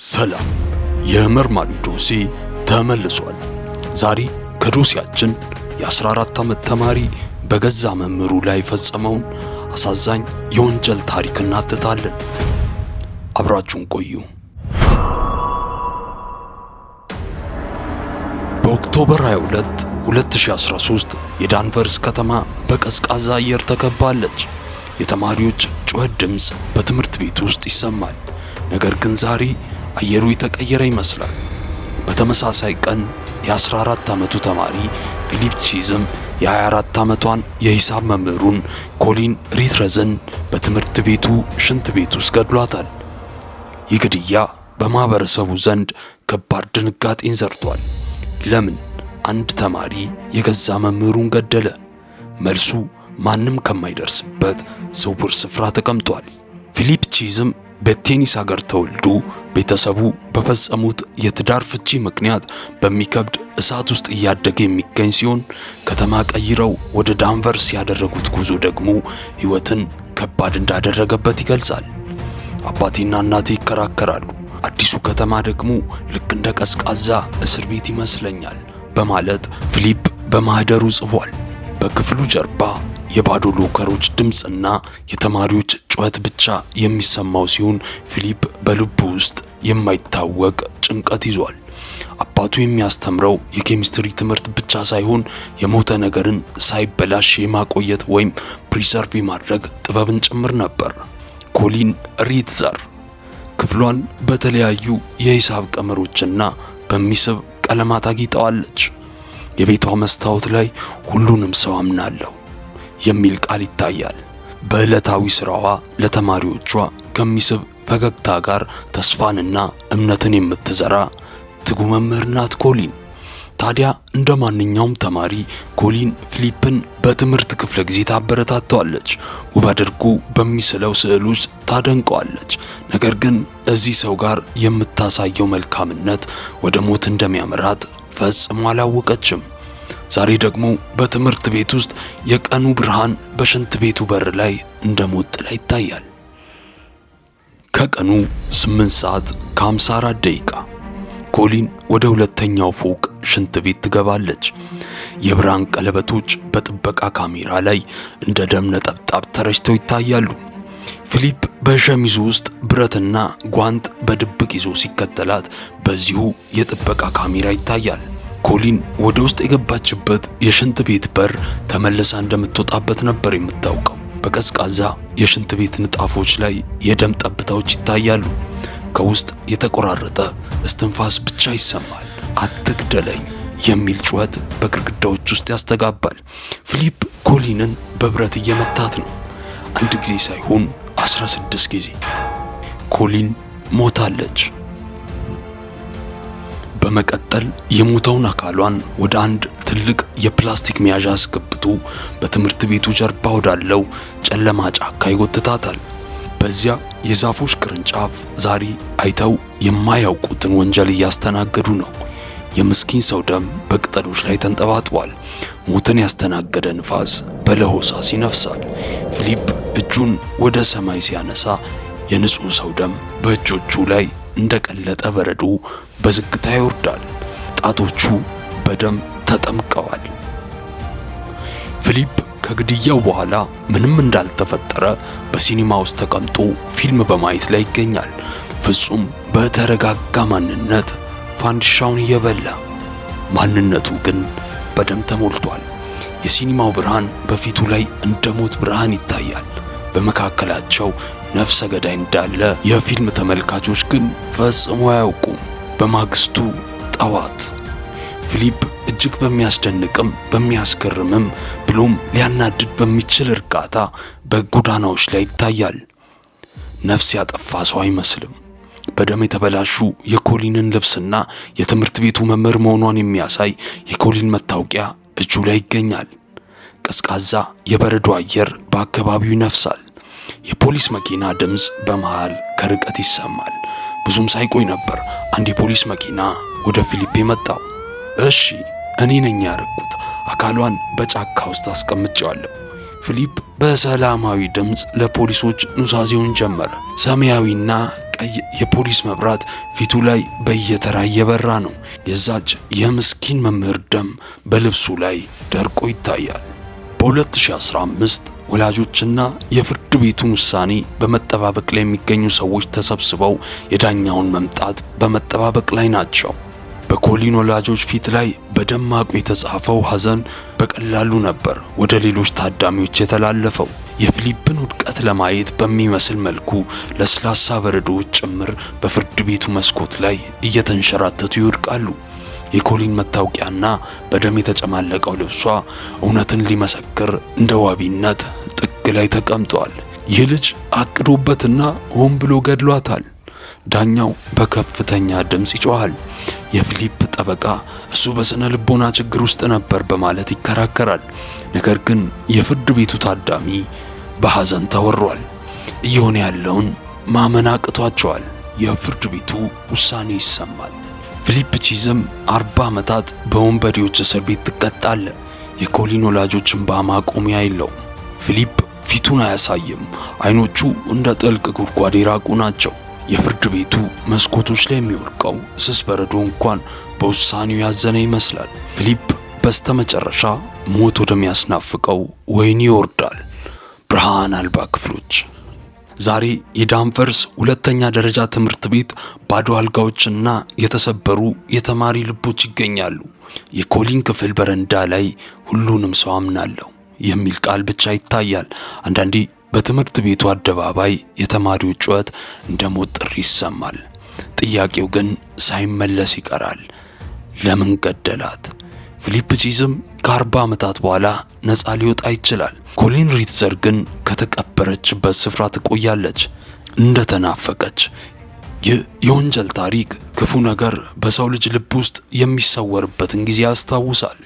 ሰላም፣ የመርማሪ ዶሴ ተመልሷል። ዛሬ ከዶሴያችን የ14 ዓመት ተማሪ በገዛ መምህሩ ላይ የፈጸመውን አሳዛኝ የወንጀል ታሪክ እናትታለን። አብራችሁን ቆዩ። በ October 22 2013 የዳንቨርስ ከተማ በቀዝቃዛ አየር ተከባለች። የተማሪዎች ጩኸት ድምፅ በትምህርት ቤት ውስጥ ይሰማል። ነገር ግን ዛሬ አየሩ የተቀየረ ይመስላል። በተመሳሳይ ቀን የ14 ዓመቱ ተማሪ ፊሊፕ ቺዝም የ24 ዓመቷን የሂሳብ መምህሩን ኮሊን ሪትረዝን በትምህርት ቤቱ ሽንት ቤት ውስጥ ገድሏታል። ይህ ግድያ በማህበረሰቡ ዘንድ ከባድ ድንጋጤን ዘርቷል። ለምን አንድ ተማሪ የገዛ መምህሩን ገደለ? መልሱ ማንም ከማይደርስበት ስውር ስፍራ ተቀምጧል። ፊሊፕ ቺዝም በቴኒስ ሀገር ተወልዶ ቤተሰቡ በፈጸሙት የትዳር ፍቺ ምክንያት በሚከብድ እሳት ውስጥ እያደገ የሚገኝ ሲሆን ከተማ ቀይረው ወደ ዳንቨርስ ያደረጉት ጉዞ ደግሞ ሕይወትን ከባድ እንዳደረገበት ይገልጻል። አባቴና እናቴ ይከራከራሉ። አዲሱ ከተማ ደግሞ ልክ እንደ ቀዝቃዛ እስር ቤት ይመስለኛል በማለት ፊሊፕ በማህደሩ ጽፏል። በክፍሉ ጀርባ የባዶ ሎከሮች ድምፅና የተማሪዎች ጩኸት ብቻ የሚሰማው ሲሆን ፊሊፕ በልቡ ውስጥ የማይታወቅ ጭንቀት ይዟል። አባቱ የሚያስተምረው የኬሚስትሪ ትምህርት ብቻ ሳይሆን የሞተ ነገርን ሳይበላሽ የማቆየት ወይም preserve የማድረግ ጥበብን ጭምር ነበር። ኮሊን ሪትዘር ክፍሏን በተለያዩ የሂሳብ ቀመሮችና በሚስብ ቀለማት አጊጠዋለች። የቤቷ መስታወት ላይ ሁሉንም ሰው አምናለሁ የሚል ቃል ይታያል። በዕለታዊ ስራዋ ለተማሪዎቿ ከሚስብ ፈገግታ ጋር ተስፋንና እምነትን የምትዘራ ትጉ መምህር ናት ኮሊን። ታዲያ እንደ ማንኛውም ተማሪ ኮሊን ፊሊፕን በትምህርት ክፍለ ጊዜ ታበረታተዋለች። ውብ አድርጎ በሚስለው ስዕሎች ታደንቀዋለች። ነገር ግን እዚህ ሰው ጋር የምታሳየው መልካምነት ወደ ሞት እንደሚያመራት ፈጽሞ አላወቀችም። ዛሬ ደግሞ በትምህርት ቤት ውስጥ የቀኑ ብርሃን በሽንት ቤቱ በር ላይ እንደ ሞት ጥላ ይታያል። ከቀኑ 8 ሰዓት ከ54 ደቂቃ ኮሊን ወደ ሁለተኛው ፎቅ ሽንት ቤት ትገባለች። የብርሃን ቀለበቶች በጥበቃ ካሜራ ላይ እንደ ደም ነጠብጣብ ተረጭተው ይታያሉ። ፊሊፕ በሸሚዙ ውስጥ ብረትና ጓንት በድብቅ ይዞ ሲከተላት በዚሁ የጥበቃ ካሜራ ይታያል። ኮሊን ወደ ውስጥ የገባችበት የሽንት ቤት በር ተመልሳ እንደምትወጣበት ነበር የምታውቀው። በቀዝቃዛ የሽንት ቤት ንጣፎች ላይ የደም ጠብታዎች ይታያሉ። ከውስጥ የተቆራረጠ እስትንፋስ ብቻ ይሰማል። አትግደለኝ የሚል ጩኸት በግድግዳዎች ውስጥ ያስተጋባል። ፊሊፕ ኮሊንን በብረት እየመታት ነው። አንድ ጊዜ ሳይሆን 16 ጊዜ። ኮሊን ሞታለች። በመቀጠል የሞተውን አካሏን ወደ አንድ ትልቅ የፕላስቲክ መያዣ አስገብቶ በትምህርት ቤቱ ጀርባ ወዳለው ጨለማ ጫካ ይጎትታታል። በዚያ የዛፎች ቅርንጫፍ ዛሬ አይተው የማያውቁትን ወንጀል እያስተናገዱ ነው። የምስኪን ሰው ደም በቅጠሎች ላይ ተንጠባጥቧል። ሞትን ያስተናገደ ንፋስ በለሆሳስ ይነፍሳል። ፊሊፕ እጁን ወደ ሰማይ ሲያነሳ የንጹሕ ሰው ደም በእጆቹ ላይ እንደቀለጠ በረዶ በዝግታ ይወርዳል። ጣቶቹ በደም ተጠምቀዋል። ፊሊፕ ከግድያው በኋላ ምንም እንዳልተፈጠረ በሲኒማ ውስጥ ተቀምጦ ፊልም በማየት ላይ ይገኛል። ፍጹም በተረጋጋ ማንነት ፋንዲሻውን እየበላ ማንነቱ ግን በደም ተሞልቷል። የሲኒማው ብርሃን በፊቱ ላይ እንደ ሞት ብርሃን ይታያል። በመካከላቸው ነፍሰ ገዳይ እንዳለ የፊልም ተመልካቾች ግን ፈጽሞ አያውቁም። በማግስቱ ጠዋት ፊሊፕ እጅግ በሚያስደንቅም በሚያስገርምም ብሎም ሊያናድድ በሚችል እርጋታ በጎዳናዎች ላይ ይታያል። ነፍስ ያጠፋ ሰው አይመስልም። በደም የተበላሹ የኮሊንን ልብስና የትምህርት ቤቱ መምህር መሆኗን የሚያሳይ የኮሊን መታወቂያ እጁ ላይ ይገኛል። ቀዝቃዛ የበረዶ አየር በአካባቢው ይነፍሳል። የፖሊስ መኪና ድምፅ በመሃል ከርቀት ይሰማል። ብዙም ሳይቆይ ነበር አንድ የፖሊስ መኪና ወደ ፊሊፕ የመጣው። እሺ እኔ ነኝ ያረኩት፣ አካሏን በጫካ ውስጥ አስቀምጬዋለሁ። ፊሊፕ በሰላማዊ ድምፅ ለፖሊሶች ኑዛዜውን ጀመረ። ሰማያዊና ቀይ የፖሊስ መብራት ፊቱ ላይ በየተራ እየበራ ነው። የዛች የምስኪን መምህር ደም በልብሱ ላይ ደርቆ ይታያል። በ2015 ወላጆችና የፍርድ ቤቱን ውሳኔ በመጠባበቅ ላይ የሚገኙ ሰዎች ተሰብስበው የዳኛውን መምጣት በመጠባበቅ ላይ ናቸው። በኮሊን ወላጆች ፊት ላይ በደማቁ የተጻፈው ሐዘን በቀላሉ ነበር ወደ ሌሎች ታዳሚዎች የተላለፈው። የፊሊፕን ውድቀት ለማየት በሚመስል መልኩ ለስላሳ በረዶዎች ጭምር በፍርድ ቤቱ መስኮት ላይ እየተንሸራተቱ ይወድቃሉ። የኮሊን መታወቂያና በደም የተጨማለቀው ልብሷ እውነትን ሊመሰክር እንደ ዋቢነት ጥግ ላይ ተቀምጧል። ይህ ልጅ አቅዶበትና ሆን ብሎ ገድሏታል። ዳኛው በከፍተኛ ድምፅ ይጮሃል። የፊሊፕ ጠበቃ እሱ በስነ ልቦና ችግር ውስጥ ነበር በማለት ይከራከራል። ነገር ግን የፍርድ ቤቱ ታዳሚ በሐዘን ተወሯል። እየሆነ ያለውን ማመን አቅቷቸዋል። የፍርድ ቤቱ ውሳኔ ይሰማል። ፊሊፕ ቺዝም 40 ዓመታት በወንበዴዎች እስር ቤት ትቀጣለ። የኮሊን ወላጆች እንባ ማቆሚያ የለውም። ፊሊፕ ፊቱን አያሳይም። አይኖቹ እንደ ጥልቅ ጉድጓድ የራቁ ናቸው። የፍርድ ቤቱ መስኮቶች ላይ የሚወድቀው ስስ በረዶ እንኳን በውሳኔው ያዘነ ይመስላል። ፊሊፕ በስተመጨረሻ ሞት ወደሚያስናፍቀው ወህኒ ይወርዳል። ብርሃን አልባ ክፍሎች። ዛሬ የዳንቨርስ ሁለተኛ ደረጃ ትምህርት ቤት ባዶ አልጋዎችና የተሰበሩ የተማሪ ልቦች ይገኛሉ። የኮሊን ክፍል በረንዳ ላይ "ሁሉንም ሰው አምናለሁ" የሚል ቃል ብቻ ይታያል። አንዳንዴ በትምህርት ቤቱ አደባባይ የተማሪዎች ጩኸት እንደ ሞት ጥሪ ይሰማል። ጥያቄው ግን ሳይመለስ ይቀራል። ለምን ገደላት? ፊሊፕ ቺዝም ከ40 ዓመታት በኋላ ነፃ ሊወጣ ይችላል። ኮሊን ሪትዘር ግን ከተቀበረችበት ስፍራ ትቆያለች እንደተናፈቀች። ይህ የወንጀል ታሪክ ክፉ ነገር በሰው ልጅ ልብ ውስጥ የሚሰወርበትን ጊዜ ያስታውሳል።